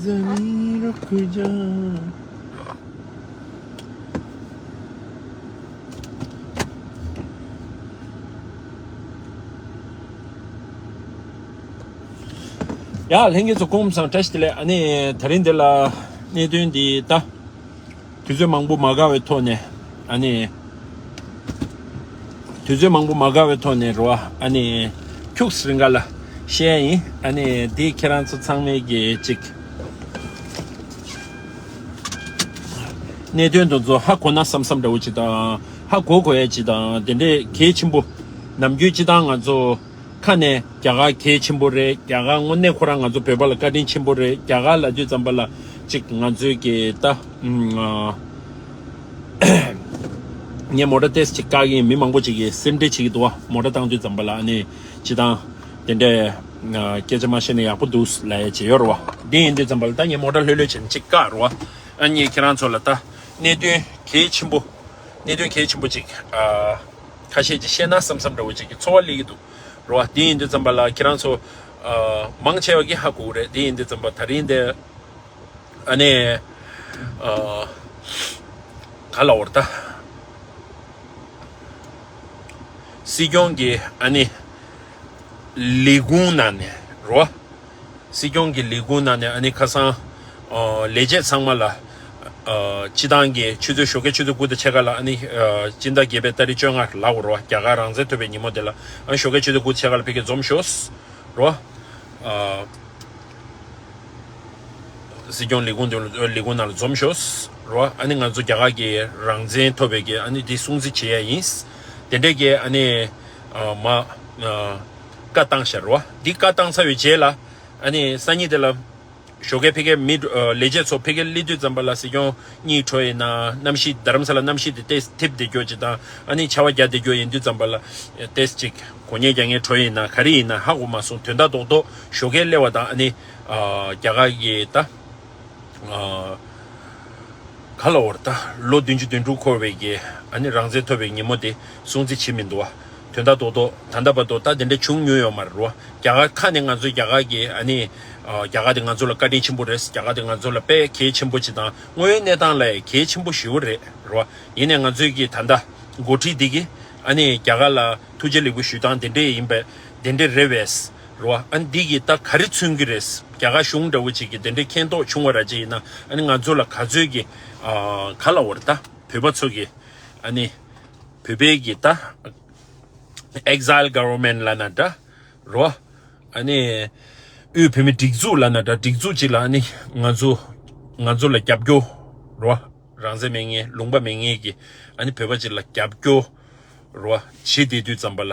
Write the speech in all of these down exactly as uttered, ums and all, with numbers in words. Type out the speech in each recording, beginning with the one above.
ཛ་ནི་རོ་ཀུ་ཇ། ཡ་ལྷན་རྒྱས་ཚོ་སྐུ་ཁམས་བཟང་། བཀྲ་ཤིས་བདེ་ལེགས། ཨ་ནི་དེ་རིང་འདི་ལ་གནད་དོན་འདི་ད། དུས་ཚོད་མང་པོ་མ་འགོར་བའི་ཐོག་ནས་ཨ་ནི། དུས་ཚོད་མང་པོ་མ་འགོར་བའི་ཐོག་ནས་རོ། ཨ་ནི་ཁྱུག་ཙམ་རིང་ག་ལ་བཤད་ཡིན། ཨ་ནི་འདི་ཁྱེད་རང་ཚོ་ཚང་མས་ཀྱི་ཅིག་གནད་དོན་དེ་ཚོ་ཧ་གོ་ན་བསམ་བསམ་འདྲ་བོ་ཅིག་དང་། ཧ་གོ་གོ་ཡ་ཅིག་དང་། དེ་འདྲའི་གལ་ཆེན་པོ། ནམ་རྒྱུན་སྤྱི་བཏང་ང་ཚོ་ཁ་ནས་རྒྱ་གར་གལ་ཆེན་པོ་རེད། རྒྱ་གར་དངོས་གནས་ཁོ་རང་ང་ཚོ་བོད་པ་ལ་བཀའ་དྲིན་ཆེན་པོ་རེད། རྒྱ་གར་ལབ་དུས་ཙམ་པ་ལ་ཅིག་ང་ཚོའི་གི་ད་ཨ། ངས་མོ་ཊ་ཏོག་ཙམ་ཅིག་བཀག་གི་ཡིན། མི་མང་པོ་ཅིག་གིས་སེམས་ཁྲལ་བྱེད་ཀྱི་འདུག་བ། མོ་ཊ་བཏང་དུས་ཙམ་པ་ལ་ཨ་ནི་སྤྱི་བཏང་དེ་འདྲའི་སྐད་ཆ་མ་བཤད་ན་ཡག་པོ་འདུག་ལབ་ཡ་ཅིག་ཡོད་རེད་བ། དེ་ཡིན་དུས་ཙམ་པ་ལ་ད་ངས་མོ་ཊ་ལྷོད་ལྷོད་བྱས་ནས་ཅིག་བཀག་རེད་བ། ཨ་ནི་ཁྱེད་རང་ཚོ་ལ་ད་གནད་དོན་གལ་ཆེན་པོ། གནད་དོན་གལ་ཆེན་པོ་ཅིག་ཨ། ཁ་ཤས་ཀྱིས་བཤད་ན་བསམ་བསམ་འདྲ་བོ་ཅིག་གི་ཚོར་བ་སླེབས་ཀྱི་འདུག་རེད་བ། དེ་ཡིན་དུས་ཙམ་པ་ལ་ཁྱེད་རང་ཚོ་ཨ། མང་ཆེ་བ་གིས་ཧ་གོ་གི་རེད། དེ་ཡིན་དུས་ཙམ་པ་ད་རིང་འདི་ཨ་ནི་ཨ། ག་ལབ་དགོས་རེད་ད། སྲིད་སྐྱོང་གི་ཨ་ནི་ལས་ཁུངས་ནང་ནས་རེད་བ། སྲིད་སྐྱོང་གི་ལས་ཁུངས་ནང་ནས་ཨ་ནི་ཁ་སང་ཨ། ལས་བྱེད་ཚང་མ་ལ་ཨ། སྤྱི་བཏང་གི་ཆུ་ཚོད་ཞོགས་ཀའི་ཆུ་ཚོད་དགུ་དང་ཕྱེད་ཀ་ལ་ཨ་ནི་ཨ། སྤྱི་ཟླ་བརྒྱད་པའི་ཏ་རིག་བཅོ་ལྔ་ལབ་དགོས་རེད་བ། རྒྱ་གར་རང་བཙན་ཐོབ་པའི་ཉིན་མོ་དེ་ལ་ཨ། ཞོགས་ཀའི་ཆུ་ཚོད་དགུ་དང་ཕྱེད་ཀ་ལ་ཕ་གིར་འཛོམས་ཤོག་རེད་བ། ཨ། སྲིད་སྐྱོང་ལས་ཁུངས་དེ་ལ་ལས་ཁུངས་ནང་ལ་འཛོམས་ཤོག་རེད་བ། ཨ་ནི་ང་ཚོ་རྒྱ་གར་གྱི་རང་བཙན་ཐོབ་པའི་གི་ཨ་ནི་འདི་སྲུང་བརྩི་བྱེད་ཡ་ཡིན། དེ་འདྲས་ཀྱི་ཨ་ནི་ཨ། མ་ཨ། བཀའ་བཏང་ཤག་རེད་བ། འདི་བཀའ་བཏང་ཚར་བའི་རྗེས་ལ་ཨ་ནི་སང་ཉིན་དེ་ལ་ཞོགས་ཀས་ཕ་གིར་མི་ཨ། ལས་བྱེད་ཚོ་ཕ་གིར་སླེབས་དུས་ཙམ་པ་ལ་སྲིད་སྐྱོང་གཉིད་བྲོ་ཡིན་ན། གནམ་གཤིས་རྡ་རམ་ས་ལ་གནམ་གཤིས་དེ་ཏོག་ཙམ་འཐིབས་བསྡད་རྒྱུ་ཅིག་དང་། ཨ་ནི་ཆར་པ་རྒྱག་བསྡད་རྒྱུ་ཡིན་དུས་ཙམ་པ་ལ་ཏོག་ཙམ་ཅིག་གོ་ངེས་རྒྱག་ངེས་བྲོ་ཡིན་ན་ག་རེ་ཡིན་ན་ཧ་གོ་མ་སོང་། དོན་དག་རྡོག་རྡོག་ཞོགས་ཀས་སླེབས་པ་དང་ཨ་ནི་ཨ། རྒྱ་གར་གྱི་ད་ཨ། ག་ལབ་དགོས་རེད་ད། ལོ་བདུན་ཅུ་དོན་དྲུག་འཁོར་བའི་གི་ཨ་ནི་རང་བཙན་ཐོབ་པའི་ཉིན་མོ་དེ་སྲུང་བརྩི་བྱེད་མི་འདུག་བ། དོན་དག་རྡོག་རྡོག་ད་ལྟ་བར་དུ་ད་དེ་འདྲ་བྱུང་མྱོང་ཡོད་མ་རེད་བ། རྒྱ་གར་ཁ་ནས་ང་ཚོས་རྒྱ་གར་གྱི་ཨ་ནི་ཨ། རྒྱ་གར་དེ་ང་ཚོ་ལ་བཀའ་དྲིན་ཆེན་པོ་རེད། རྒྱ་གར་དེ་ང་ཚོ་ལ་དཔེ་གལ་ཆེན་པོ་ཅིག་དང་། དངོས་ཡོད་གནས་སྟངས་ལ་ཡང་གལ་ཆེན་པོ་ཞེ་པོ་རེད་རེད་བ། ཡིན་ནའི་ང་ཚོས་ཀྱི་ད་ལྟ་འགོ་ཁྲིད་འདི་གི་ཨ་ནི་རྒྱ་གར་ལ་ཐུགས་རྗེ་ལེགས་འབུལ་ཞུ་སྟངས་དེ་འདྲས་ཡིན་པས། དེ་འདྲས་རེད་པས་རེད་བ། ཨ་ནི་འདི་གི་ད་ག་རེ་མཚོན་གྱི་རེད། རྒྱ་གར་གཞུང་འདྲ་བོ་ཅིག་གི་དེ་འདྲས་མཁྱེན་རྟོགས་བྱུང་བ་ར་ཅིག་ཡིན་ན་ཨ་ནི་ང་ཚོ་ལ་ག་ཚོད་ཀྱི་ཨ། ག་ལབ་དགོས་རེད་ད། བོད་པ་ཚོ་གི་ཨ་ནི་བོད་པའི་གི་ད་exile government ལབ་ན་འདྲ་རེད་བ། ཨ་ནི་དབུས་བོད་མི་སྒྲིག་འཛུགས་ལབ་ན་འདྲ། སྒྲིག་འཛུགས་ཅིག་ལ་ཨ་ནི་ང་ཚོ་ང་ཚོ་ལ་རྒྱབ་སྐྱོར་རེད་བ། རང་བཙན་མེད་མཁན། ལུང་པ་མེད་མཁན་གྱི་ཨ་ནི་བོད་པ་ཅིག་ལ་རྒྱབ་སྐྱོར་རེད་བ། བྱེད་བསྡད་དུས་ཙམ་པ་ལ།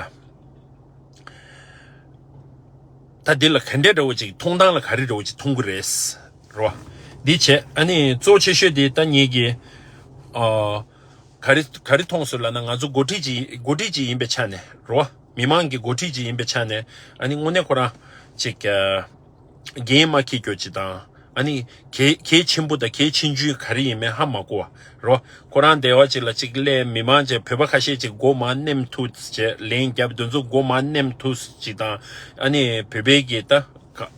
ད་འདི་ལ་ག་འདྲས་འདྲ་བོ་ཅིག་མཐོང་སྟངས་ལ་ག་རེ་འདྲ་བོ་ཅིག་མཐོང་གི་རེད། རེད་བ། འདི་བྱས་ཨ་ནི་གཙོ་ཆེ་ཤོས་དེ་ད་ངེད་ཀྱི་ཨ། ག་རེ་ག་རེ་མཐོང་སོང་ལབ་ན། ང་ཚོ་འགོ་ཁྲིད་ཅིག་འགོ་ཁྲིད་ཅིག་ཡིན་པའི་ཆ་ནས་རེད་བ། མི་མང་གི་འགོ་ཁྲིད་ཅིག་ཡིན་པའི་ཆ་ནས་ཨ་ནི་དངོས་གནས་ཁོ་རང་ཅིག་ཨ། འགན་མ་འཁྱེར་རྒྱུ་ཅིག་དང་། ཨ་ནི་གལ་གལ་ཆེན་པོ་དང་གལ་ཆུང་ཆུང་ག་རེ་ཡིན་མིན་ཧ་མ་གོ་བ་རེད་བ། ཁོ་རང་སྡེ་བ་ཅིག་ལ་ཅིག་སླེབས། མི་མང་ཅིག་བོད་པ་ཁ་ཤས་ཅིག་མགོ་མར་ནེམ་ཐུག་བྱས། ལན་རྒྱབ། དེ་ཚོ་མགོ་མར་ནེམ་ཐུག་ཅིག་དང་། ཨ་ནི་བོད་པའི་གི་ད་ག་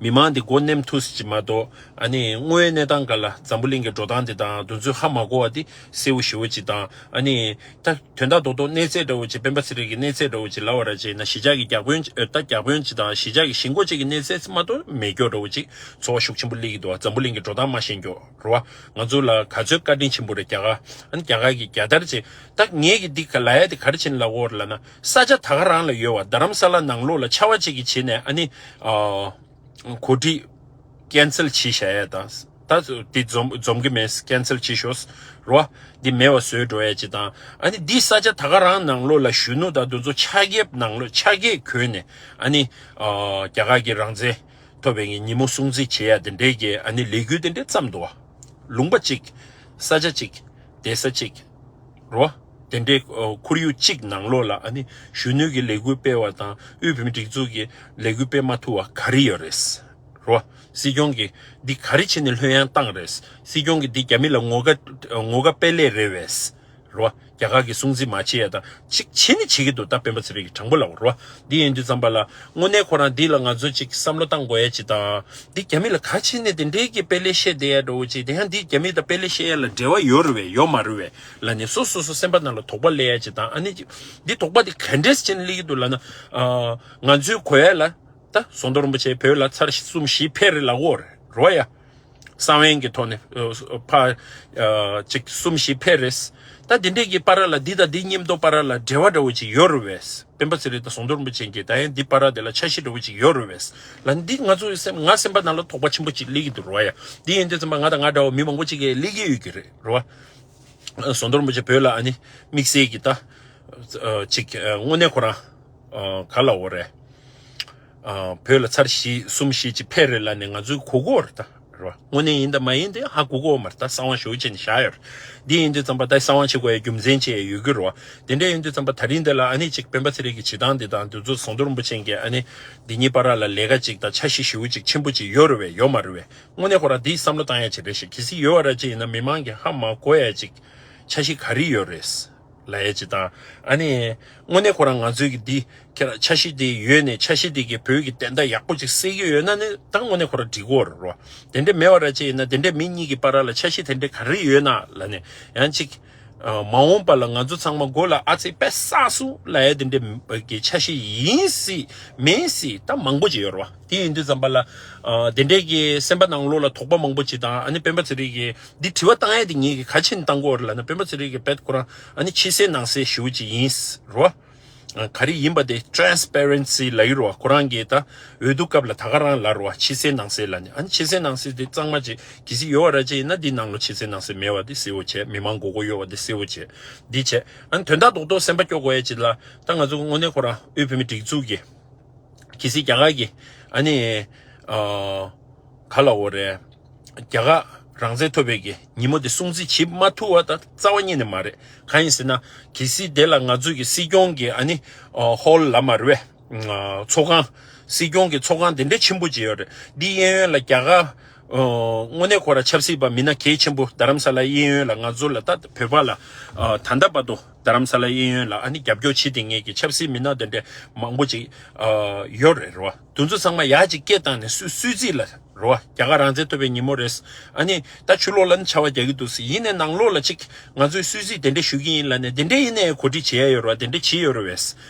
མི་མང་འདི་མགོ་ནེམ་ཐུག་ཅིག་མ་གཏོགས། ཨ་ནི་དངོས་ཡོད་གནས་སྟངས་སྒང་ལ་འཛམ་བུ་གླིང་གི་འགྲོ་སྟངས་འདི་དང་དེ་ཚོ་ཧ་མ་གོ་བ་འདི་གསལ་པོ་ཞེ་པོ་ཅིག་དང་། ཨ་ནི་ད་དོན་དག་རྡོག་རྡོག་གནས་ཚད་འདྲ་བོ་ཅིག་སྤེན་པ་ཚེ་རིང་གི་གནས་ཚད་འདྲ་བོ་ཅིག་ལབ་པ་ར་ཅིག་ཡིན་ན། གཞིས་ཆགས་ཀྱི་བརྒྱ་དཔོན་ཨ། ད་བརྒྱ་དཔོན་ཅིག་དང་གཞིས་ཆགས་ཀྱི་གཞིས་འགོ་ཅིག་གི་གནས་ཚད་མ་གཏོགས་མེད་རྒྱུ་འདྲ་བོ་ཅིག་ཚོར་བ་ཤུགས་ཆེན་པོ་སླེབས་ཀྱི་འདུག་བ། འཛམ་བུ་གླིང་གི་འགྲོ་སྟངས་མ་ཤེས་རྒྱུ་རེད་བ། ང་ཚོ་ལ་ག་ཚོད་བཀའ་དྲིན་ཆེན་པོ་རེད་རྒྱ་གར། ཨ་ནི་རྒྱ་གར་གྱི་རྒྱལ་དར་ཅིག་ད་ངས་ཀྱི་འདི་ག་ལབ་ཡ་དེ་ག་རེ་བྱས་ནས་ལབ་ཀྱི་ཡོད་རེད་ལབ་ན། ས་ཆ་ད་ག་རང་ལ་ཡོད་བ། རྡ་རམ་ས་ལ་ནང་ལོགས་ལ་ཆར་པ་ཅིག་གིས་བྱས་ནས་ཨ་ནི་ཨ། གོ་སྒྲིག་cancel བྱས་བཞག་ཡ་དང་། ད་དེ་འཛོམས་འཛོམས་ཀྱི་མེད། cancel བྱས་ཤོག་རེད་བ། འདི་མེད་པ་བཟོས་འགྲོ་ཡ་ཅིག་དང་། ཨ་ནི་འདི་ས་ཆ་ད་ག་རང་ནང་ལོགས་ལ་གཞོན་ནུ་དང་དེ་ཚོ་ཕྱག་འགྱེད་ནང་ལོགས་ཕྱག་འགྱེད་གྱོན་ནས་ཨ་ནི་ཨ། རྒྱ་གར་གྱི་རང་བཙན་ཐོབ་པའི་ཉིན་མོ་སྲུང་བརྩི་བྱེད་ཡ་དེ་འདྲའི་གི་ཨ་ནི་ལས་འགུལ་དེ་འདྲའི་བརྩམས་འདུག་བ། ལུང་པ་གཅིག་ས་ཆ་གཅིག་སྡོད་ས་གཅིག་རེད་བ། དེ་འདྲའི་ཨ། ཁོར་ཡུག་གཅིག་ནང་ལོགས་ལ་ཨ་ནི་གཞོན་ནུ་གི་ལས་འགུལ་སྤེལ་བ་དང་དབུས་བོད་མིའི་སྒྲིག་འཛུགས་ཀྱི་ལས་འགུལ་སྤེལ་མ་ཐུབ་པ་ག་རེ་ཡོད་རེད། རེད་བ། སྲིད་སྐྱོང་གིས་འདི་ག་རེ་བྱས་ནས་ལྷོད་ཡངས་བཏང་རེད། སྲིད་སྐྱོང་གིས་འདི་རྒྱ་མི་ལ་ངོ་དགའ་ངོ་དགའ་དཔེ་ལེགས་རེད་པས། རེད་བ། རྒྱ་གར་གྱི་སྲུང་བརྩི་མ་བྱེད་ཡ་དང་ཅིག་བྱེད་ནི་བྱེད་ཀྱི་འདུག་ད་སྤེན་པ་ཚེ་རིང་གི་དྲང་པོ་ལབ་རེད་བ། འདི་ཡིན་དུས་ཙམ་པ་ལ་དངོས་གནས་ཁོ་རང་འདི་ལ་ང་ཚོ་ཅིག་བསམ་བློ་བཏང་དགོས་ཡ་ཅིག་དང་འདི་རྒྱ་མི་ལ་ག་བྱས་ནས་དེ་འདྲའི་གི་དཔེ་ལས་བཤད་བསྡད་ཡ་འདྲ་བོ་ཅིག་དེ་ཡང་འདི་རྒྱ་མི་དང་དཔེ་ལས་བཤད་ཡ་ལ་འབྲེལ་བ་ཡོད་རེད་བས་ཡོད་མ་རེད་བས་ལ་ནི་སོ་སོ་སོ་སེམས་པ་ནང་ལ་དོགས་པ་སླེབས་ཡ་ཅིག་དང་ཨ་ནི་འདི་དོགས་པ་འདི་ག་འདྲས་བྱས་ནས་སླེབས་ཀྱི་འདུག་ལབ་ན་ང་ཚོའི་གོ་ཡ་ལ་ད་ཟམ་གདོང་རིན་པོ་ཆེ་བོད་ལ་ཚར་གསུམ་བཞི་ཕེབས་རེད་ལབ་ཀྱི་ཡོད་རེད་རེད་བ་ཡ། གསང་བའི་གི་ཐོག་ནས་ཨ་ཕ་ཨ་ཅིག་གསུམ་བཞི་ཕེབས་རེད། ད་འདི་འདྲས་ཀྱི་བར་ལ་འདི་དང་འདི་མཉམ་དུ་བར་ལ་འབྲེལ་བ་འདྲ་བོ་ཅིག་ཡོད་རེད་བས། སྤེན་པ་ཚེ་རིང་དང་ཟམ་གདོང་རིན་པོ་ཆེ་གི་ད་ཡང་འདི་བར་དེ་ལ་འཆར་གཞི་འདྲ་བོ་ཅིག་ཡོད་རེད་བས། ལ་འདི་ང་ཚོ་སེམས་ང་སེམས་པ་ནང་ལ་དོགས་པ་ཆེན་པོ་ཅིག་སླེབས་ཀྱི་འདུག་རེད་བ་ཡ། འདི་ཡིན་དུས་ཙམ་པ་ང་དང་ང་འདྲ་བོ་མི་མང་པོ་ཅིག་གིས་སླེབས་ཀྱི་ཡོད་ཀྱི་རེད་རེད་བ། ཟམ་གདོང་རིན་པོ་ཆེ་བོད་ལ་ཨ་ནི་དམིགས་བསལ་གྱི་ད་ཨ་ཅིག་ཨ་དངོས་གནས་ཁོ་རང་ཨ་ག་ལབ་དགོས་རེད། ཨ་བོད་ལ་ཚར་བཞི་གསུམ་བཞི་ཅིག་ཕེབས་རེད་ལབ་ནས་ང་ཚོས་གོ་གི་ཡོད་རེད་ད་རེད་བ། དངོས་གནས་ཡིན་དང་མ་ཡིན་དེ་ཧ་གོ་གི་ཡོད་མ་རེད་ད་གསང་བ་ཞེ་པོ་བྱས་ནས་བཞག་ཡོད་རེད། འདི་ཡིན་དུས་ཙམ་པ་ད་གསང་བ་བྱེད་དགོས་ཡའི་རྒྱུ་མཚན་ཅིག་ཡོད་ཀྱི་རེད་བ། དེ་འདྲ་ཡིན་དུས་ཙམ་པ་ད་རིང་འདི་ལ་ཨ་ནི་ཅིག་སྤེན་པ་ཚེ་རིང་གི་བྱེད་སྟངས་འདི་དང་འདི་ཚོ་ཟམ་གདོང་རིན་པོ་ཆེ་གིས་ཨ་ནི་འདི་གཉིས་བར་ལ་ལས་ཀ་ཅིག་དང་འཆར་གཞི་ཞེ་པོ་ཅིག་ཆེན་པོ་ཅིག་ཡོད་རེད་བས་ཡོད་མ་རེད་བས། དངོས་གནས་ཁོ་རང་འདི་བསམ་བློ་བཏང་ཡ་ཅིག་རེད་ཤག་གལ་སྲིད་ཡོད་པ་ར་ཅིག་ཡིན་ན་མི་མང་གིས་ཧ་མ་གོ་ཡ་ཅིག་འཆར་གཞི་ག་རེ་ཡོད་རེད། ལབ་ཡ་ཅིག་དང་། ཨ་ནི། དངོས་གནས་ཁོ་རང་ང་ཚོའི་གི་འདི། ཁྱེད་རང་འཆར་གཞི་འདི་ཡོད་ནས་འཆར་གཞི་འདི་གི་བོད་ཀྱི་བདེན་མཐའ་ཡག་པོ་ཅིག་གསལ་གྱི་ཡོད་ན་ནི་ད་དངོས་གནས་ཁོ་རང་འགྲིག་གི་ཡོད་རེད་རོ། དེ་འདྲ་མེད་པ་ར་ཅིག་ཡིན་ན་དེ་འདྲ་མི་གཉིས་ཀྱི་བར་ལ་འཆར་གཞི་དེ་འདྲ་ག་རེ་ཡོད་ན་ལབ་ནས་ཡང་ཅིག་མ་འོངས་པ་ལ་ང་ཚོ་ཚང་མ་མགོ་ལ་ཨ་ཙི་དཔེ་བསགས་སོང་ལབ་ཡ་དེ་འདྲ་གི་འཆར་གཞི་ཡིན་སྲིད་མིན་སྲིད་ད་མང་པོ་ཅིག་ཡོད་རེད་བ། དེ་ཡིན་དུས་ཙམ་པ་ལ། ཨ་དེ་འདྲས་ཀྱི་སེམས་པ་ནང་ལོགས་ལ་དོགས་པ་མང་པོ་ཅིག་དང་ཨ་ནི་སྤེན་པ་ཚེ་རིང་གིས་འདི་དྲི་བ་བཏང་ཡས་དེ་ངེད་ཀྱིས་ག་ཕྱིན་བཏང་དགོས་རེད་ལབ་ན་སྤེན་པ་ཚེ་རིང་གིས་དཔེ་ཁོ་རང་ཨ་ནི་ཕྱི་གསལ་ནང་གསལ་ཞེ་པོ་ཅིག་ཡིན་རོ། ཨ་ག་རེ་ཡིན་པ་དེ་ཊ་རན་སི་པེ་རན་སི་ལབ་ཀྱི་རེད་བ། ཁོ་རང་གིས་ད་འོས་བསྡུ་སྐབས་ལ་ད་ག་རང་ལབ་རེད་བ། ཕྱི་གསལ་ནང་གསལ་ལབ་ནས་ཨ་ནི་ཕྱི་གསལ་ནང་གསལ་དེ་གཙང་མ་ཅིག་གལ་སྲིད་ཡོད་པ་ར་ཅིག་ཡིན་ན་འདི་ནང་ལོགས་ཕྱི་གསལ་ནང་གསལ་མེད་པ་དེ་གསལ་པོ་བྱས། མི་མང་མགོ་སྐོར་ཡོད་པ་དེ་གསལ་པོ་བྱས། འདི་བྱས་ཨ་ནི་དོན་དག་རྡོག་རྡོག་སེམས་པ་སྐྱོ་དགོས་ཡས་ཅིག་ལ་ད་ང་ཚོ་དངོས་གནས་ཁོ་རང་དབུས་བོད་མིའི་སྒྲིག་འཛུགས་ཀྱི། གལ་སྲིད་རྒྱ་གར་གྱི་ཨ་ནི་ཨ་ག་ལབ་དགོས་རེད། རྒྱ་གར་རང་བཙན་ཐོབ་པའི་གི་ཉིན་མོ་དེ་སྲུང་བརྩི་བྱེད་མ་ཐུབ་པ་ད་རྩ་བ་ཉིད་ནས་མ་རེད། གང་ཡིན་ཟེར་ན་གལ་སྲིད་དེ་ལ་ང་ཚོས་ཀྱི་སྲིད་སྐྱོང་གི་ཨ་ནི་ཨ་ཧོལ་ལབ་མ་རེད་པས། ཨ་ཚོགས་ཁང་། སྲིད་སྐྱོང་གི་ཚོགས་ཁང་དེ་འདྲ་ཆེན་པོ་ཅིག་ཡོད་རེད། འདི་གཡས་གཡོན་ལ་རྒྱ་གར་ཨ་དངོས་གནས་ཁོ་རང་ཆབ་སྲིད་པ་མི་སྣ་གལ་ཆེན་པོ་རྡ་རམ་ས་ལ་གཡས་གཡོན་ལ་ང་ཚོ་ལ་ད་བོད་པ་ལ་ཨ་ད་ལྟ་བར་དུ་རྡ་རམ་ས་ལ་གཡས་གཡོན་ལ་ཨ་ནི་རྒྱབ་སྐྱོར་བྱེད་བསྡད་མཁན་གྱི་ཆབ་སྲིད་མི་སྣ་དེ་འདྲ་མང་པོ་ཅིག་ཨ་ཡོད་རེད་རོ། དེ་ཚོ་ཚང་མ་ཡར་ཅིག་སྐད་བཏང་ནས་སུས་སུས་རྩིས་ལ་རོ། རྒྱ་གར་རང་བཙན་ཐོབ་པའི་ཉིན་མོ་རེད། ཨ་ནི་ད་ཕྱི་ལོགས་ལ་ནི་ཆར་པ་རྒྱག་གི་འདུག་ཟེར། ཡིན་ནའི་ནང་ལོགས་ལ་ཅིག་ང་ཚོས་སུས་རྩིས་དེ་འདྲ་ཞུ་གི་ཡིན་ལབ་ནས་དེ་འདྲ་ཡིན་ནའི་གོ་སྒྲིག་བྱེད་ཡ་ཡོད་རོ། དེ་འདྲ་བྱེད་ཡོད་རོ་བས་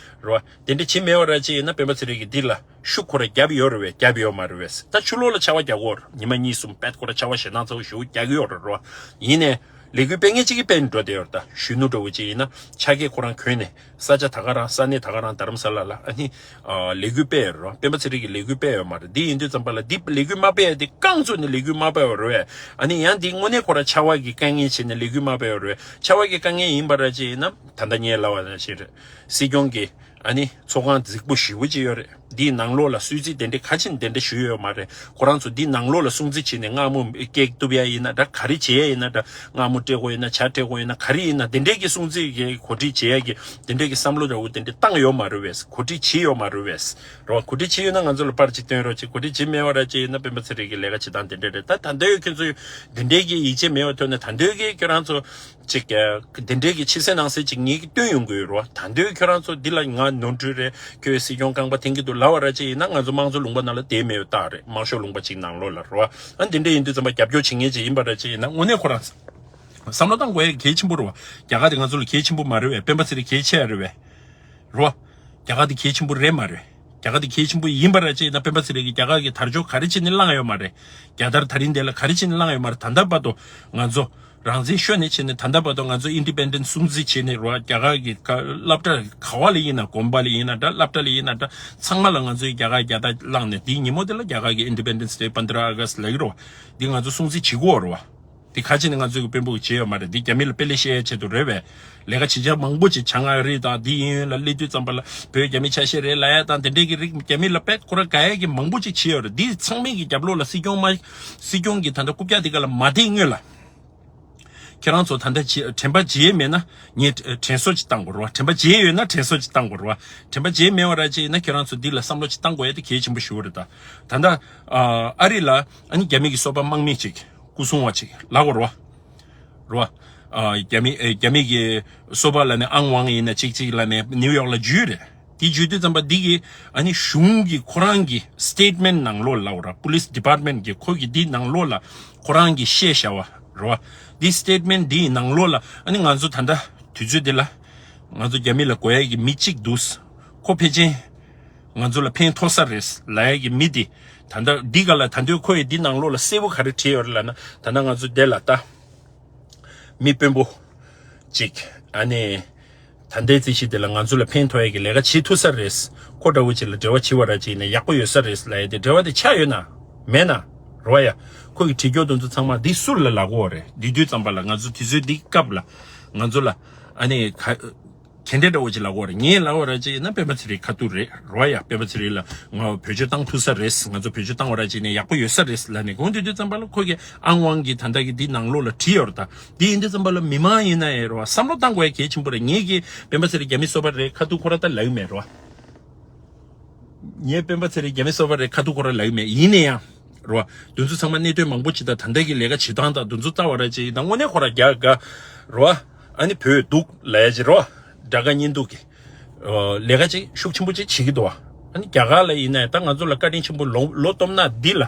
རོ། དེ་འདྲ་བྱེད་མེད་པ་ར་ཅིག་ཡིན་ན་སྤེན་པ་ཚེ་རིང་གིས་འདི་ལ་ཤུགས་ཁོ་ར་རྒྱབ་ཡོད་རེད་བས་རྒྱབ་ཡོད་མ་རེད་བས། ད་ཕྱི་ལོགས་ལ་ཆར་པ་རྒྱག་གོ་ར་ཉི་མ་གཉིས་གསུམ་པད་ཁོ་ར་ཆར་པ་ཞེ་སྡང་ཚ་པོ་ཞེ་པོ་རྒྱག་གི་ཡོད་རེད་རོ། ཡིན་ནའི་ལས་འགུལ་སྤེལ་མཁན་གཅིག་གིས་སྤེལ་ནས་འགྲོ་བསྡད་ཡོད་རེད། ད་གཞོན་ནུ་འདྲ་བོ་ཅིག་ཡིན་ན་ཆ་གས་ཁོ་རང་གྱོན་ནས་ས་ཆ་ད་ག་རང་ས་གནས་ད་ག་རང་རྡ་རམ་ས་ལ་ལ་ཨ་ནི་ཨ་ལས་འགུལ་སྤེལ་ཡོད་རེད་རོ། སྤེན་པ་ཚེ་རིང་གིས་ལས་འགུལ་སྤེལ་ཡོད་མ་རེད། འདི་ཡིན་དུས་ཙམ་པ་ལ་འདི་ལས་འགུལ་མ་སྤེལ་ཡ་འདི་རྐང་བཙུགས་ནས་ལས་འགུལ་མ་སྤེལ་བ་རེད་བས། ཨ་ནི་ཡང་འདི་དངོས་གནས་ཁོ་རང་ཆར་པ་གི་དཀའ་ངལ་བྱས་ནས་ལས་འགུལ་མ་སྤེལ་བ་རེད། ཆར་པ་གི་དཀའ་ངལ་ཡིན་པ་ར་ཅིག་ཡིན་ན་ད་ལྟ་ངས་ལབ་པ་ནང་བཞིན་རེད། སྲིད་སྐྱོང་གིས། ཨ་ནི་ཚོགས་ཁང་རྫིག་པོ་ཞེ་པོ་ཅིག་ཡོད་རེད། འདིའི་ནང་ལོགས་ལ་སུས་རྩིས་དེ་འདྲའི་ག་ཅིག་དེ་འདྲ་ཞུས་ཡོད་མ་རེད། ཁོ་རང་ཚོ་འདིའི་ནང་ལོགས་ལ་སྲུང་བརྩི་བྱས་ནས་མངའ་ཁོངས་སྐད་གཏུབ་ཡ་ཡིན་ན་འདྲ། ག་རེ་བྱེད་ཡ་ཡིན་ན་འདྲ། མངའ་ཁོངས་སྤྲད་དགོས་ཡིན་ན་ཇ་སྤྲད་དགོས་ཡིན་ན་ག་རེ་ཡིན་ན་དེ་འདྲའི་གི་སྲུང་བརྩི་གི་གོ་སྒྲིག་བྱེད་ཡ་གི་དེ་འདྲའི་གི་བསམ་བློ་འདྲ་བོ་དེ་འདྲ་བཏང་ཡོད་མ་རེད་བས། གོ་སྒྲིག་བྱས་ཡོད་མ་རེད་བས། རེད་བ། གོ་སྒྲིག་བྱས་ཡོད་ན་ང་ཚོ་ལ་པར་ཅིག་སྟོན་རོགས་གྱིས། གོ་སྒྲིག་བྱས་མེད་པ་ར་ཅིག་ཡིན་ན་སྤེན་པ་ཚེ་རིང་གི་ལས་ཀ་བྱེད་སྟངས་དེ་འདྲ་རེད། ད་ད་ལྟ་ཡོད་ཁྱོད་ཚོ་དེ་འདྲའི་གི་ཡིད་ཆེས་མེད་པ་ཐོག་ནས་ད་ལྟ་ཡོད་གི་ཁྱོད་རང་ཚོ། ཅིག་དེ་འདྲའི་གི་ཕྱི་གསལ་ནང་གསལ་ཅིག་ངེད་ཀྱིས་སྟོན་ཡོང་གི་ཡོད་རེད་བ། ད་དུང་ཁྱོད་རང་ཚོ་འདི་ལ་ང་ནོར་འཁྲུལ་རེད། ཁྱོད་སྲིད་སྐྱོང་རྐང་པ་འཐེན་གྱི་འདུག་ལབ་པ་ར་ཅིག་ཡིན་ན་ང་ཚོ་དམངས་གཙོ་ལུང་པ་ནང་ལ་བསྡད་མེད་པ་རྟགས་རེད། དམར་ཤོག་ལུང་པ་ཅིག་ནང་ལོགས་ལ་རེད་བ། ཨ་འདི་འདྲ་ཡིན་དུས་ཙམ་པ་རྒྱབ་སྐྱོར་བྱེད་མཁན་ཅིག་ཡིན་པ་ར་ཅིག་ཡིན་ན་དངོས་གནས་ཁོ་རང་བསམ་བློ་བཏང་དགོས་ཡ་གལ་ཆེན་པོ་རེད་བ། རྒྱ་གར་དེ་ང་ཚོ་ལ་གལ་ཆེན་པོ་མ་རེད་བས། སྤེན་པ་ཚེ་རིང་གལ་ཆེ་ཡ་རེད་བས། རེད་བ། རྒྱ་གར་དེ་གལ་ཆེན་པོ་རེད་མ་རེད། རྒྱ་གར་དེ་གལ་ཆེན་པོ་ཡིན་པ་ར་ཅིག་ཡིན་ན་སྤེན་པ་ཚེ་རིང་གིས་རྒྱ་གར་གྱི་དར་ལྕོག་ག་རེ་བྱས་ནས་བསླངས་ཡོད་མ་རེད། རྒྱལ་དར་དེ་རིང་དེ་ལ་ག་རེ་བྱས་ནས་བསླངས་ཡོད་མ་རེད། ད་ལྟ་བར་དུ་ང་ཚོ་རང་བཙན་ཤོར་ནས་བྱས་ནས་ད་ལྟ་བར་དུ་ང་ཚོ་ཨིན་ཌི་པེན་ཌེན་སྲུང་བརྩི་བྱས་ནས་རོ། རྒྱ་གར་གྱི་ཀ་སློབ་གྲྭ་ག་བ་ལ་ཡིན་ན། དགོན་པ་ལ་ཡིན་ན་འདྲ། སློབ་གྲྭ་ལ་ཡིན་ན་འདྲ། ཚང་མ་ལ་ང་ཚོས་རྒྱ་གར་རྒྱལ་དར་བསླངས་ནས་དེའི་ཉིན་མོ་དེ་ལ་རྒྱ་གར་གྱི་ཨིན་ཌི་པེན་ཌེན་སི་ཌེ། པནྡྲ་ཨ་གསྟ་ལབ་ཀྱི་རོ། འདི་ང་ཚོ་སྲུང་བརྩི་བྱེད་དགོས་རེད་བ། འདི་ག་བྱས་ནས་ང་ཚོས་ཀྱི་དཔོན་པོ་གི་བྱས་ཡོད་མ་རེད། འདི་རྒྱ་མི་ལ་དཔེ་ལེགས་བཤད་ཡའི་ཆེད་དུ་རེད་བས། ལས་ཀ་བྱེད་བྱ་མང་པོ་ཅིག་བྱ་ང་རེད་དང་། འདི་གཡས་གཡོན་ལ་སླེབས་དུས་ཙམ་པ་ལ་བོད་རྒྱ་མི་ཆ་ཤས་རེད་ལབ་ཡ་དང་། དེ་འདྲས་ཀྱི་རིགས་རྒྱ་མི་ལ་དཔེ་ཁོ་ར་དགའ་ཡ་གི་མང་པོ་ཅིག་བྱས་ཡོད་རེད། འདི་ཚང་མའི་གི་རྒྱབ་ལོགས་ལ་སྲིད་སྐྱོང་མ། སྲིད་སྐྱོང་གི་ད་ལྟ་རྐུབ་བཀྱག་འདི་ག་ལ་མ་བསྡད་སྔོན་ལ། ཁྱེད་རང་ཚོ་ད་ལྟ་བྱེད་དྲན་པ་བརྗེད་མེད་ན་ངས་དྲན་གསོ་ཅིག་བཏང་དགོས་རེད་བ། དྲན་པ་བརྗེད་ཡོད་ན་དྲན་གསོ་ཅིག་བཏང་དགོས་རེད་བ། དྲན་པ་བརྗེད་མེད་པ་ར་ཅིག་ཡིན་ན་ཁྱེད་རང་ཚོ་འདི་ལ་བསམ་བློ་ཅིག་བཏང་དགོས་ཡ་དེ་གལ་ཆེན་པོ་ཞིག་རེད་ད། ད་ལྟ་ཨ་རི་ལ་ཨ་ནི་རྒྱ་མི་གི་སོ་པ་དམག་མི་ཅིག་སྐུ་སྲུང་བ་ཅིག་ལབ་དགོས་རེད་བ། རེད་ ཨ་རྒྱ་མི་ཨེ་རྒྱ་མི་གི་སོ་པ་ལབ་ནས་ཨང་ཝང་ཡིན་ན་གཅིག་གཅིག་ལབ་ནས་ནིའུ་ཡོག་ལ་འཇུས་རེད། དེ་འཇུས་དུས་ཙམ་པ་འདི་གི་ཨ་ནི་གཞུང་གི་ཁོ་རང་གི་སི་ཊེཊ་མེན་ཊི་ནང་ལོགས་ལ་འོ་ར་པོ་ལི་སི་ཌི་པཱར་ཊི་མེན་ཊི་གི་ཁོ་གི་འདི་ནང་ལོགས་ལ་ཁོ་རང་གི་བཤད་བྱ་བ་རེད་བ། འདི་སི་ཊེཊ་མེན་ཊི་འདིའི་ནང་ལོགས་ལ་ཨ་ནི་ང་ཚོ་ད་ལྟ་དུས་ཚོད་འདི་ལ་ང་ཚོ་རྒྱ་མི་ལ་དགོས་ཡ་གི་མི་གཅིག་འདུག་ཁོ་ཕལ་ཆེར་ང་ཚོ་ལ་ཕན་ཐོགས་ས་རེད་ལབ་ཡ་གི་མི་འདི་ད་ལྟ་འདི་ག་ལ་ད་ལྟ་ཁོ་ཡི་འདི་ནང་ལོགས་ལ་གསལ་པོ་ག་རེ་བྲིས་ཡོད་རེད་ལབ་ན། ད་ལྟ་ང་ཚོ་འདི་ལ་ལྟ། མི་དཔོན་པོ་ཅིག་ཨ་ནི་ད་ལྟའི་རྩིས་གཞི་དེ་ལ་ང་ཚོ་ལ་ཕན་ཐོགས་ཡ་གི་ལས་ཀ་བྱེད་ཐུབ་ས་རེད། ཁོ་འདྲ་བོ་ཅིག་ལ་འབྲེལ་བ་བྱེད་པ་ར་ཅིག་ཡིན་ན་ཡག་པོ་ཡོད་ས་རེད་ལབ་ཡ་དེ་འབྲེལ་བ་དེ་ཆགས་ཡོད་ན་མེད་ན་རེད་བ་ཡ། ཁོ་གི་བྲིས་སྐྱོར་དེ་ཚོ་ཚང་མ་འདི་སུ་ལ་ལབ་དགོས་རེད། འདི་དུས་ཙམ་པ་ལ་ང་ཚོ་དུས་ཚོད་འདི་སྐབས་ལ་ང་ཚོ་ལ་ཨ་ནི་ག་ག་འདྲ་འདྲ་བོ་ཅིག་ལབ་དགོས་རེད། ངས་ལབ་པ་ར་ཅིག་ཡིན་ན་སྤེན་པ་ཚེ་རིང་ཁ་ཐུག་རེད་རེད་བ་ཡ། སྤེན་པ་ཚེ་རིང་ལ་ང་བེད་སྤྱོད་བཏང་ཐུབ་ས་རེད། ང་ཚོ་བེད་སྤྱོད་བཏང་བ་ར་ཅིག་ནས་ཡག་པོ་ཡོད་ས་རེད་ལབ་ནས་དགོངས་དུས་དུས་ཙམ་པ་ལ་ཁོ་གི་ཨང་དབང་གི་ད་ལྟ་གི་འདི་ནང་ལོགས་ལ་བྲིས་ཡོད་རེད་ད། འདི་ཡིན་དུས་ཙམ་པ་ལ་མི་མང་ཡིན་ན་ཡང་རེད་བ། བསམ་བློ་བཏང་དགོས་ཡ་གལ་ཆེན་པོ་རེད། ངས་ཀྱི་སྤེན་པ་ཚེ་རིང་རྒྱ་མི་སོ་པ་རེད་ཁ་ཐུག་ཁོ་ར་ད་ལབ་ཡོད་མེད་རེད་བ། ངས་སྤེན་པ་ཚེ་རིང་རྒྱ་མི་སོ་པ་རེད་ཁ་ཐུག་ཁོ་ར་ལབ་ཡོད་མེད། ཡིན་ན་ཡང་རེད་བ། དེ་ཚོ་ཚང་མ་གནད་དོན་མང་པོ་ཅིག་དང་ད་ལྟ་གི་ལས་ཀ་བྱེད་སྟངས་དང་དེ་ཚོ་ལྟ་བ་ར་ཅིག་ཡིན་ན་དངོས་གནས་ཁོ་ར་རྒྱ་དགའ་རེད་བ། ཨ་ནི་བོད་སྡུག་ལབ་ཡ་ཅིག་རེད་བ། དགྲ་དགའ་གཉེན་སྡུག་གི་ལས་ཀ་ཅིག་ཤུགས་ཆེན་པོ་ཅིག་བྱེད་ཀྱི་འདུག་བ། ཨ་ནི་རྒྱ་གར་ལ་ཡིན་ན་ད་ང་ཚོ་ལ་བཀའ་དྲིན་ཆེན་པོ་ལོ་ལོ་སྟོང་ཕྲག་འདི་ལ་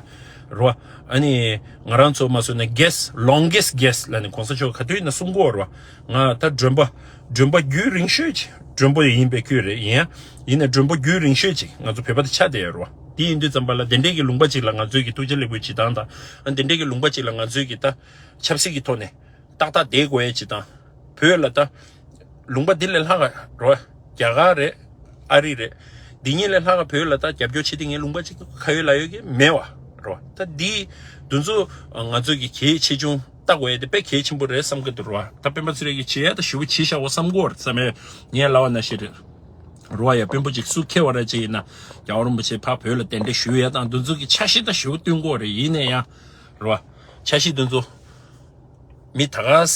རེད་བ། ཨ་ནི་ང་རང་ཚོ་མ་སོང་ན་གེ་སི་ལོང་གེ་སི་གེ་སི་ལབ་ནས་གོང་ས་མཆོག་ག་དུས་ཡིན་ན་གསུང་གི་ཡོད་རེད་བ། ང་ད་མགྲོན་པོ་མགྲོན་པོ་རྒྱུན་རིང་ཤོས་ཅིག་མགྲོན་པོ་ཡིན་པའི་ཁུལ་རེད། ཡིན་ཡིན་ན་མགྲོན་པོ་རྒྱུན་རིང་ཤོས་ཅིག་ང་ཚོ་བོད་པ་དེ་ཆགས་བསྡད་ཡོད་རེད་བ། དེ་ཡིན་དུས་ཙམ་པ་ལ་དེ་འདྲའི་གི་ལུང་པ་ཅིག་ལ་ང་ཚོའི་གི་ཐུགས་རྗེ་ལེགས་འབུལ་བྱེད་སྟངས་དང་། ཨ་དེ་འདྲའི་གི་ལུང་པ་ཅིག་ལ་ང་ཚོའི་གི་ད་ཆབ་སྲིད་ཀྱི་ཐོག་ནས་ཏག་ཏག་བསྡད་དགོས་ཡས་ཅིག་དང་། བོད་ལ་ད་ལུང་པ་འདི་ལས་ལྷག་ག་རོ། རྒྱ་གར་རེད། ཨ་རི་རེད། འདི་གཉིས་ལས་ལྷག་ག་བོད་ལ་ད་རྒྱབ་སྐྱོར་བྱེད་དེ་ངའི་ལུང་པ་ཅིག་ག་ཡོད་ལ་ཡོད་ཀྱི་མེད་བ་རོ། ད་འདི་འདི་ཚོ་ང་ཚོ་གི་གལ་ཆེ་ཆུང་ལྟ་དགོས་ཡས་དེ་དཔེ་གལ་ཆེན་པོ་རེད་བསམ་གི་འདུག་རོ། ད་སྤེན་པ་ཚེ་རིང་གིས་བྱེད་ཡས་ད་ཞེ་པོ་བྱེད་བཞག་པ་བསམ་གི་ཡོད་རེད་བསམ་ཡས་ངས་ལབ་པ་ནང་བཞིན་རེད། རོ་ཡ་དཔོན་པོ་ཅིག་སུ་ཁེལ་བ་ར་ཅིག་ཡིན་ན་རྒྱལ་བ་རིན་པོ་ཆེ་ཕར་བོད་ལ་གདན་འདྲེན་ཞུ་ཡས་དང་འདི་ཚོ་གི་འཆར་གཞི་ད་ཞེ་པོ་བཏོན་གི་ཡོད་རེད། ཡིན་ན་ཡང་རོ། འཆར་གཞི་འདི་ཚོ་མི་ད་ག་ས་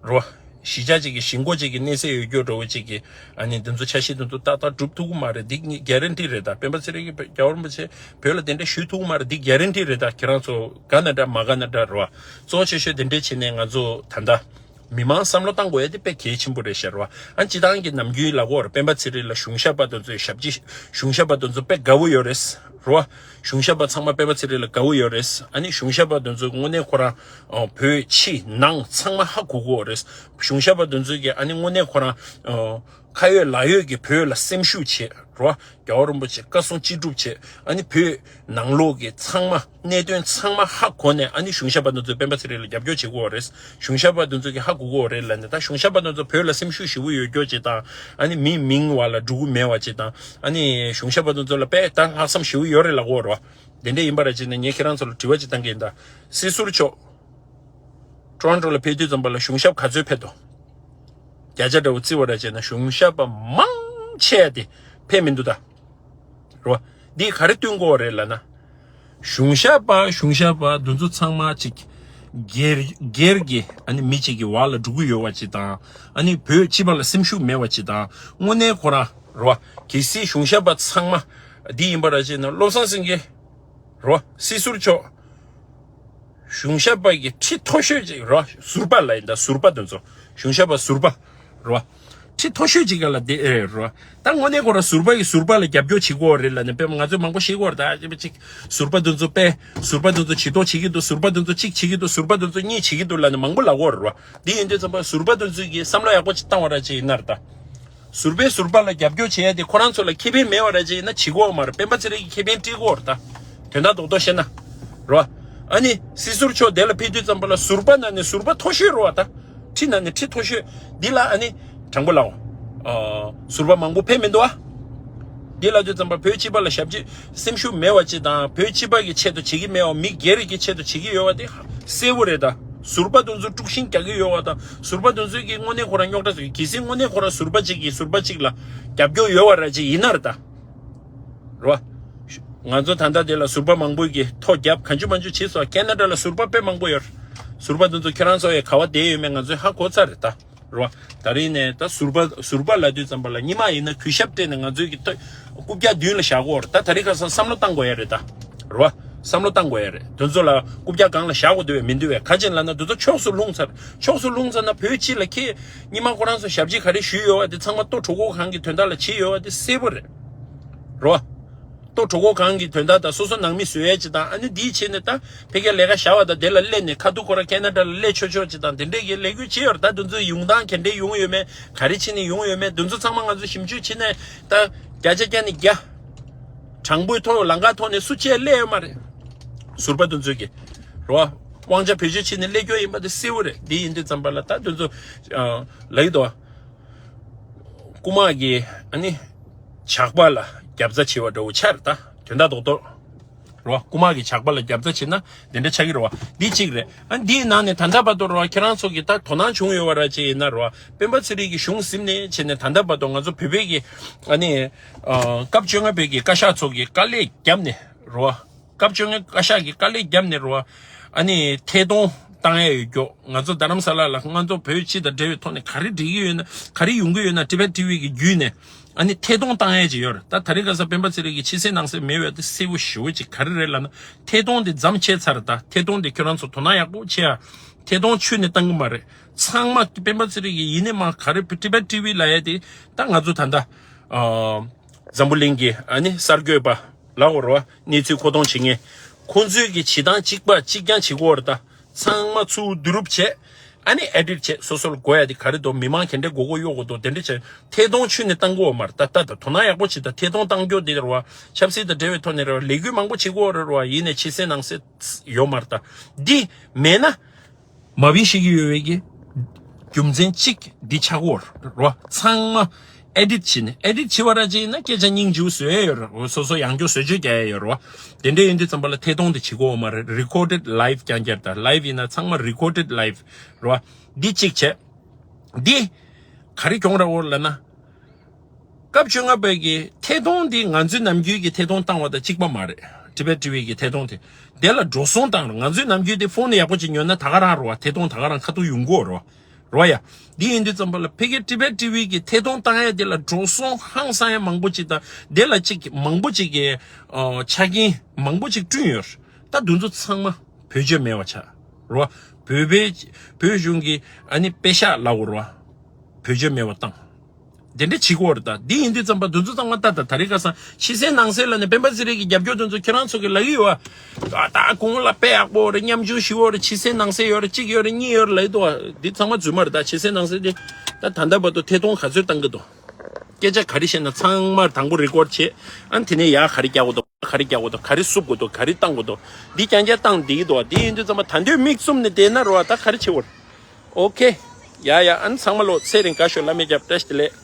རོ། གཞིས་ཆགས་ཅིག་གི་གཞིས་འགོ་ཅིག་གི་གནས་སའི་ཡུལ་སྐྱོར་འདྲ་བོ་ཅིག་གི་ཨ་ནི་འདི་ཚོ་འཆར་གཞི་འདི་ཚོ་ཏག་ཏག་འགྲུབ་ཐུབ་ཀྱི་མ་རེད། འདི་གི་རེན་ཊི་རེད། ད་སྤེན་པ་ཚེ་རིང་གིས་རྒྱལ་བ་རིན་པོ་ཆེ་བོད་ལ་གདན་འདྲེན་ཞུ་ཐུབ་ཀྱི་མ་རེད། འདི་གི་རེན་ཊི་རེད། ད་ཁྱེད་རང་ཚོ་དགའ་ན་འདྲ་མ་དགའ་ན་འདྲ་རོ། གཙོ་བོ་ཆེ་ཤོས་དེ་འདྲས་བྱས་ནས་ང་ཚོ་ད་ལྟ་མི་མང་བསམ་བློ་བཏང་དགོས་ཡ་དེ་དཔེ་གལ་ཆེན་པོ་རེད་ཤག་རོ། ཨ་སྤྱི་བཏང་གི་ནམ་རྒྱུན་ལབ་ཀྱི་ཡོད་རེད། སྤེན་པ་ཚེ་རིང་ལ་གཞུང་ཞབས་པ་དེ་ཚོའི་ཞབས་ཕྱི་གཞུང་ཞབས་པ་དེ་ཚོ་དཔེ་དགའ་བོ་ཡོད་རེད་རོ། གཞུང་ཞབས་པ་ཚང་མ་སྤེན་པ་ཚེ་རིང་ལ་དགའ་བོ་ཡོད་རེད། ཨ་ནི་གཞུང་ཞབས་པ་དེ་ཚོ་དངོས་གནས་ཁོ་རང་ཨ་བོད་ཕྱི་ནང་ཚང་མ་ཧ་གོ་གི་ཡོད་རེད། གཞུང་ཞབས་པ་དེ་ཚོ་གི་ཨ་ནི་དངོས་གནས་ཁོ་རང་ཨ་ཁ་ཡོད་ལག་ཡོད་ཀྱི་བོད་ལ་སེམས་ཤུགས་བྱེད་རོ། རྒྱལ་བ་རིན་པོ་ཆེ་བཀའ་གསུང་ཅི་སྒྲུབ་བྱེད། ཨ་ནི་བོད་ནང་ལོགས་ཀྱི་ཚང་མ་གནད་དོན་ཚང་མ་ཧ་གོ་ནས་ཨ་ནི་གཞུང་ཞབས་པ་དེ་ཚོས་སྤེན་པ་ཚེ་རིང་ལ་རྒྱབ་སྐྱོར་བྱེད་དགོས་རེད། གཞུང་ཞབས་པ་དེ་ཚོ་གིས་ཧ་གོ་གི་ཡོད་རེད་ལབ་ནས། ད་གཞུང་ཞབས་པ་དེ་ཚོ་བོད་ལ་སེམས་ཤུགས་ཞེ་པོ་ཡོད་རྒྱུ་ཅིག་དང་། ཨ་ནི་མི་མིང་བ་ལ་འགྲོ་གི་མེད་པ་ཅིག་དང་། ཨ་ནི་གཞུང་ཞབས་པ་དེ་ཚོ་ལ་དཔེ་ད་ལྷག་བསམ་ཞེ་པོ་ཡོད་རེད་ལབ་ཀྱི་ཡོད་རེད་བ། དེ་འདྲ་ཡིན་པ་ར་ཅིག་ནས་ངས་ཁྱེད་རང་ཚོ་ལ་དྲི་བ་ཅིག་བཏང་གི་ཡིན། ད་སྲིད་ཟུར་མཆོག་ཊོ་རོན་ཊོ་ལ་ཕེབས་དུས་ཙམ་པ་ལ་གཞུང་ཞབས་ག་ཚོད་ཕེབས་འདུག་བརྒྱ་ཆ་འདྲ་བོ་བརྩི་བ་ར་བྱས་ན་གཞུང་ཞབས་པ་མང་ཆེ་བ་དེ་ཕེབས་མི་འདུག་ད། རོ། འདི་ག་རེ་སྟོན་གྱི་ཡོད་རེད་ལབ་ན། གཞུང་ཞབས་པ་གཞུང་ཞབས་པ་འདི་ཚོ་ཚང་མ་ཅིག་སྒེར་སྒེར་གྱི་ཨ་ནི་མི་གཅིག་གི་འོག་ལ་འགྲོ་གི་ཡོད་པ་ཅིག་དང་། ཨ་ནི་བོད་སྤྱི་པ་ལ་སེམས་ཤུགས་མེད་པ་ཅིག་དང་། དངོས་གནས་ཁོ་རང་རོ། གལ་སྲིད་གཞུང་ཞབས་པ་ཚང་མ་འདི་ཡིན་པ་ར་བྱས་ན་བློ་བཟང་སེང་གེ་རོ། སྲིད་ཟུར་མཆོག་གཞུང་ཞབས་པ་གི་ཁྲི་མཐོ་ཤོས་ཅིག་རོ། ཟུར་པ་ལ་ཡིན་ད། ཟུར་པ་དེ་ཚོ་གཞུང་ཞབས་པ་ཟུར་པ་རོ། ཁྲི་མཐོ་ཤོས་ཅིག་ག་ལ་དེ་ཨེ་རོ། ད་དངོས་གནས་ཁོ་རང་ཟུར་པ་གི་ཟུར་པ་ལ་རྒྱབ་སྐྱོར་བྱེད་ཀྱི་ཡོད་རེད་ལབ་ནས་དཔེ་ང་ཚོས་མང་པོ་ཤེས་ཀྱི་ཡོད་རེད། ད་ཅིག་ཟུར་པ་དེ་ཚོ་དཔེ་ཟུར་པ་དེ་ཚོ་ཇུས་གཏོགས་བྱེད་ཀྱི་འདུག་ཟུར་པ་དེ་ཚོ་གཅིག་བྱེད་ཀྱི་འདུག་ཟུར་པ་དེ་ཚོ་གཉིས་བྱེད་ཀྱི་འདུག་ལབ་ནས་མང་པོ་ལབ་ཀྱི་ཡོད་རེད་རོ། འདི་ཡིན་དུས་ཙམ་པ་ཟུར་པ་དེ་ཚོས་ཀྱི་བསམ་བློ་ཡག་པོ་ཅིག་བཏང་བ་ར་ཅིག་ཡིན་ན་རེད་ད། ཟུར་པས་ཟུར་པ་ལ་རྒྱབ་སྐྱོར་བྱེད་ཡ་དེ་ཁོ་རང་ཚོ་ལ་ཁེ་ཕན་མེད་པ་ར་ཅིག་ཡིན་ན་བྱེད་དགོས་མ་རེད། སྤེན་པ་ཚེ་རིང་གིས་ཁེ་ཕན་སྤྲད་དགོས་རེད་ད། དོན་དག་རྡོག་རྡོག་བཤད་ན། རོ། ཨ་ནི་སྲིད་ཟུར་མཆོག་དེ་ལ་ཕེབས་དུས་ཙམ་པ་ལ་ཟུར་པ་ནང་ནས་ཟུར་པ་མཐོ་ཤོས་རོ་བ་ད། ཁྲི་ནང་ནས་ཁྲི་མཐོ་ཤོས། འདི་ལ་ཨ་ནི་དྲང་པོ་ལབ་འོ། ཨ། ཟུར་པ་མང་པོ་ཕེབས་མི་འདུག་ཨ། འདི་ལབ་དུས་ཙམ་པ་བོད་སྤྱི་པ་ལ་ཞབས་ཕྱི་སེམས་ཤུགས་མེད་པ་ཅིག་དང་བོད་སྤྱི་པ་གི་ཆེད་དུ་བྱེད་ཀྱི་མེད་པ་མི་སྒེར་གྱི་ཆེད་དུ་བྱེད་ཀྱི་ཡོད་པ་དེ་གསལ་པོ་རེད་ད། ཟུར་པ་དེ་ཚོ་དཀྲུག་ཤིང་རྒྱག་གི་ཡོད་པ་དང་ཟུར་པ་དེ་ཚོས་ཀྱི་དངོས་གནས་ཁོ་རང་རྙོག་དྲ་བཟོ་གི། གལ་སྲིད་དངོས་གནས་ཁོ་རང་ཟུར་པ་གཅིག་གིས་ཟུར་པ་གཅིག་ལ་རྒྱབ་སྐྱོར་ཡོད་པ་ར་ཅིག་ཡིན་ན་རེད་ད། རེད་བ། ང་ཚོ་ད་ལྟ་དེ་ལ་ཟུར་པ་མང་པོ་གིས་ཐོ་རྒྱབ་གང་བྱུང་མང་བྱུང་བྱས་སོང་། ཁེ་ན་ཌ་ལ་ཟུར་པ་དཔེ་མང་པོ་ཡོད་རེད། ཟུར་པ་དེ་ཚོ་ཁྱེད་རང་ཚོ་ཡ་ག་བ་བསྡད་ཡོད་མེད་ང་ཚོས་ཧ་གོ་ཚར་རེད་ད། རེད་བ། ད་རིང་ནས་ད་ཟུར་པ་ཟུར་པ་ལབ་དུས་ཙམ་པ་ལ་སྔོན་མ་ཡིན་ན་གུས་ཞབས་སྤྲད་ནས་ང་ཚོའི་གི་ཐོ་རྐུབ་བཀྱག་མདུན་ལ་བཞག་གོ་རེད་ད། ད་རིང་ཁ་སང་བསམ་བློ་བཏང་དགོས་ཡ་རེད་ད། རེད་བ། བསམ་བློ་བཏང་དགོས་ཡ་རེད། དེ་ཚོ་ལ་རྐུབ་བཀྱག་སྒང་ལ་བཞག་དགོས་འདུག་བས་མི་འདུག་བས། ག་ཅིག་ལབ་ན་དེ་ཚོ་ཕྱོགས་སུ་ལྷུང་ཚར། ཕྱོགས་སུ་ལྷུང་ཚར་ན་བོད་སྤྱི་ལ་ཁྱེད་སྔོན་མ་ཁོ་རང་ཚོ་ཞབས་ཕྱི་ག་རེ་ཞུས་ཡོད་བ་དེ་ཚང་མ་ལྟོ་གྲོད་ཁོག་གང་གི་དོན་དག་ལ་བྱས་ཡོད་བ་དེ་གསལ་པོ་རེད། རོ། ལྟོ་གྲོད་ཁོག་གང་གི་དོན་དག་དང་སོ་སོ་ནང་མི་བཟོ་ཡས་ཅིག་དང་ཨ་ནི་འདིའི་ཆེད་ནས་ད་ཕ་གིར་ལས་ཀ་བཞག་པ་དང་དེ་ལ་སླེབས་ནས་ཁ་ཐུག་ཁོ་རང་ཁེ་ན་ཌ་ལ་སླེབས་ཆོག་ཆོག་ཅིག་དང་དེ་འདྲས་ཀྱི་ལས་འགུལ་བྱས་ཡོད་རེད། ད་དེ་ཚོ་ཡོང་སྟངས་ག་འདྲས་ཡོང་ཡོད་མེད་ག་རེ་བྱས་ནས་ཡོང་ཡོད་མེད་དེ་ཚོ་ཚང་མ་ང་ཚོ་ཞིབ་འཇུག་བྱས་ནས་ད་བརྒྱ་ཆ་བརྒྱ་ནས་བརྒྱ། དྲང་པོའི་ཐོག་ལམ་ཁ་ཐོག་ནས་སུ་གཅིག་སླེབས་ཡོད་མ་རེད། ཟུར་པ་དེ་ཚོས་ཀྱི་རོ། དབང་ཆ་བེད་སྤྱོད་བྱས་ནས་སླེབས་རྒྱུ་ཡིན་པ་དེ་གསལ་པོ་རེད། འདི་ཡིན་དུས་ཙམ་པ་ལ་ད་དེ་ཚོ་ལག་ཏུ་རྐུ་མ་གི་ཨ་ནི་ཇག་པ་ལ་རྒྱབ་རྩ་བྱེད་པ་འདྲ་བོ་ཆགས་རེད། ད་དོན་དག་རྡོག་རྡོག་རོ། རྐུ་མ་གི་ཇག་པ་ལ་རྒྱབ་རྩ་བྱེད་ན་དེ་འདྲ་ཆགས་ཀྱི་རེད་བ། འདི་གཅིག་རེད། ཨ་འདིའི་ནང་ནས་ད་ལྟ་བར་དུ་རོ་ཁྱེད་རང་ཚོ་གི་ད་དོ་སྣང་བྱུང་ཡོད་པ་ར་ཅིག་ཡིན་ན་རོ། སྤེན་པ་ཚེ་རིང་གི་གཞུང་ཟིན་ནས་བྱས་ནས་ད་ལྟ་བར་དུ་ང་ཚོ་བོད་པའི་གི་ཨ་ནི་སྐབས་བཅོ་ལྔ་པའི་གི་བཀའ་ཤག་ཚོ་གི་དཀའ་ལས་བརྒྱབ་ནས་རོ། སྐབས་བཅོ་ལྔ་བཀའ་ཤག་གི་དཀའ་ལས་བརྒྱབ་ནས་རོ། ཨ་ནི་ཐད་གཏོང་བཏང་ཡ་ཡོད་རྒྱུ། ང་ཚོ་རྡ་རམ་ས་ལ་ལ་ང་ཚོ་བོད་སྤྱི་དང་འབྲེལ་བའི་ཐོག་ནས་ག་རེ་འགྲིག་གི་ཡོད་ན་ག་རེ་ཡོང་གི་ཡོད་ན་ཊི་བེཊ་ཊི་ཝི་གི་བརྒྱུད་ནས་ཨ་ནི་ཐད་གཏོང་བཏང་ཡ་ཅིག་ཡོད་རེད། ད་ད་རེས་ཁ་སང་སྤེན་པ་ཚེ་རིང་གི་ཕྱི་གསལ་ནང་གསལ་མེད་པའི་དེ་གསལ་པོ་ཞེ་པོ་ཅིག་ག་རེ་རེད་ལབ་ན་ཐད་གཏོང་དེ་མཚམས་ཆད་ཚར་རེད། ད་ཐད་གཏོང་དེ་ཁྱོད་རང་ཚོ་དོ་སྣང་ཡག་པོ་བྱེད་ཡ། ཐད་གཏོང་ཆུ་ནས་བཏང་གི་མ་རེད། ཚང་མ་སྤེན་པ་ཚེ་རིང་གི་ཡིན་ནས་མ་ག་རེ་ཊི་བེཊ་ཊི་ཝི་ལབ་ཡ་དེ་ད་ང་ཚོ་ད་ལྟ་འཛམ་བུ་གླིང་གི་ཨ་ནི་གསར་འགོད་པ་ལ་འོ་རོ་གནས་ཚུལ་མཁོ་གཏོང་བྱེད་མཁན་ཁོང་ཚོའི་གི་བྱེད་སྟངས་གཅིག་པ་གཅིག་རྐྱང་བྱེད་ཀྱི་ཡོད་རེད། ད་ཚང་མ་ཚུར་བསྡུ་རུབ་བྱས་ཨ་ནི་ཨེ་ཌིཊ་བྱས་སོ་སོ་ལ་དགོས་ཡ་དེ་ག་རེ་འདུག་མི་མང་ག་འདྲས་དགོས་མཁོ་གཡོག་དགོས་འདུག་དེ་འདྲས་བྱས་ཐད་གཏོང་ཆུ་ནས་བཏང་གི་ཡོད་མ་རེད། ད་ད་ད་དོ་སྣང་ཡག་པོ་བྱེད། ད་ཐད་གཏོང་བཏང་རྒྱུ་དེ་རེད་བ། ཆབ་སྲིད་དང་འབྲེལ་བའི་ཐོག་ནས་རེད་བ། ལས་འགུལ་མང་པོ་བྱེད་ཀྱི་ཡོད་རེད་བ། ཡིན་ནའི་ཕྱི་གསལ་ནང་གསལ་ཡོད་མ་རེད། ད་འདི་མེད་ན། མ་བི་ཤེས་ཀྱི་ཡོད་པའི་གི་རྒྱུ་མཚན་གཅིག་འདི་ཆགས་ཀྱི་ཡོད་རེད་བ། ཚང་མ་ཨེ་ཌིཊ་བྱས་ནས་ཨེ་ཌིཊ་བྱེད་པ་ར་ཅིག་ཡིན་ན་སྐད་ཆ་སྙིང་རྗེ་པོ་བཟོ་ཡ་ཡོད་རེད། སོ་སོ་ཡང་སྐྱར་བཟོ་བཅོས་རྒྱག་ཡ་ཡོད་རེད་བ། དེ་འདྲ་ཡིན་དུས་ཙམ་པ་ལ་ཐད་གཏོང་དེ་བྱེད་ཀྱི་ཡོད་མ་རེད། རི་ཀོར་ཌེཌ་ལའེབ་རྐྱང་རྐྱང་རེད། ད་ལའེབ་ཡིན་ན་ཚང་མ་རི་ཀོར་ཌེཌ་ལའེབ་རེད་བ། འདི་གཅིག་བྱས། འདི་ག་རེ་གྱོང་རག་ཡོད་ལབ་ན། སྐབས་བཅོ་ལྔ་པའི་གི་ཐད་གཏོང་འདི་ང་ཚོའི་ནམ་རྒྱུན་གྱི་ཐད་གཏོང་བཏང་བ་དང་གཅིག་པ་མ་རེད། ཊི་བེཊ་ཊི་ཝི་གི་ཐད་གཏོང་དེ། དེ་ལ་འགྲོ་སོང་བཏང་རེད། ང་ཚོའི་ནམ་རྒྱུན་དེ་ཕོན་ནས་ཡག་པོ་ཅིག་ཉོས་ན་ད་ག་རང་རེད་བ། ཐད་གཏོང་ད་ག་རང་ཁ་ཐུག་ཡོང་གི་ཡོད་རེད་བ། རེད་བ་ཡ། འདི་ཡིན་དུས་ཙམ་པ་ལ་ཕ་གི་ཊི་བེཊ་ཊི་ཝི་གི་ཐད་གཏོང་བཏང་ཡ་དེ་ལ་འགྲོ་སོང་ཧང་སང་ཡ་མང་པོ་ཅིག་དང་དེ་ལ་ཅིག་མང་པོ་ཅིག་གི་ཆ་རྐྱེན་མང་པོ་ཅིག་བསྐྲུན་ཡོད་རེད། ད་དེ་ཚོ་ཚང་མ་བེད་སྤྱོད་མེད་པ་ཆགས་རེད་བ། བོད་པའི་བོད་གཞུང་གི་ཨ་ནི་པེ་ཤག་ལབ་དགོས་རེད་བ། བེད་སྤྱོད་མེད་པ་བཏང་། དེ་འདྲ་བྱེད་ཀྱི་ཡོད་རེད། ད་འདི་ཡིན་དུས་ཙམ་པ་དེ་ཚོ་ཚང་མ་ད་ད་ད་རེས་ཁ་སང་ཕྱི་གསལ་ནང་གསལ་ལབ་ནས་སྤེན་པ་ཚེ་རིང་གི་རྒྱབ་སྐྱོར་དེ་ཚོ་ཁྱེད་རང་ཚོ་གི་ལབ་ཀྱི་ཡོད་བ། ད་ད་གོང་ལ་དཔེ་ཡག་པོ་རེད། མཉམ་ཞུགས་ཞུ་བ་རེད། ཕྱི་གསལ་ནང་གསལ་ཡོད་རེད། གཅིག་ཡོད་རེད། གཉིས་ཡོད་རེད་ལབ་ཀྱི་འདུག་བ། འདི་ཚང་མ་རྫུན་མ་རེད། ད་ཕྱི་གསལ་ནང་གསལ་དེ་ད་ད་ལྟ་བར་དུ་ཐད་གཏོང་ག་ཚོད་བཏང་གི་འདུག་སྐད་ཆ་ག་རེ་བཤད་ན་ཚང་མར་དང་པོ་རི་ཀོར་ཌི་བྱེད། ཨ་ནི་དེ་ནས་ཡར་ག་རེ་རྒྱག་དགོས་འདུག་ག་རེ་རྒྱག་དགོས་འདུག་ག་རེ་བསུབ་དགོས་འདུག་ག་རེ་བཏང་དགོས་འདུག་འདི་རྐྱང་རྐྱང་བཏང་བསྡད་ཀྱི་འདུག་འདི་ཡིན་དུས་ཙམ་པ་ད་དུང་མིག་བཙུམ་ནས་བསྡད་ན་རོ། ད་ག་རེ་བྱེད་དགོས་རེད། ཨོ་ཁེ། ཡ་ཡ། ཨ་ནི་ཚང་མ་ལོ་ཚེ་རིང་དགའ་ཤོག་བླ་མའི་རྒྱབ་བཀྲ་ཤིས་བདེ་ལེགས།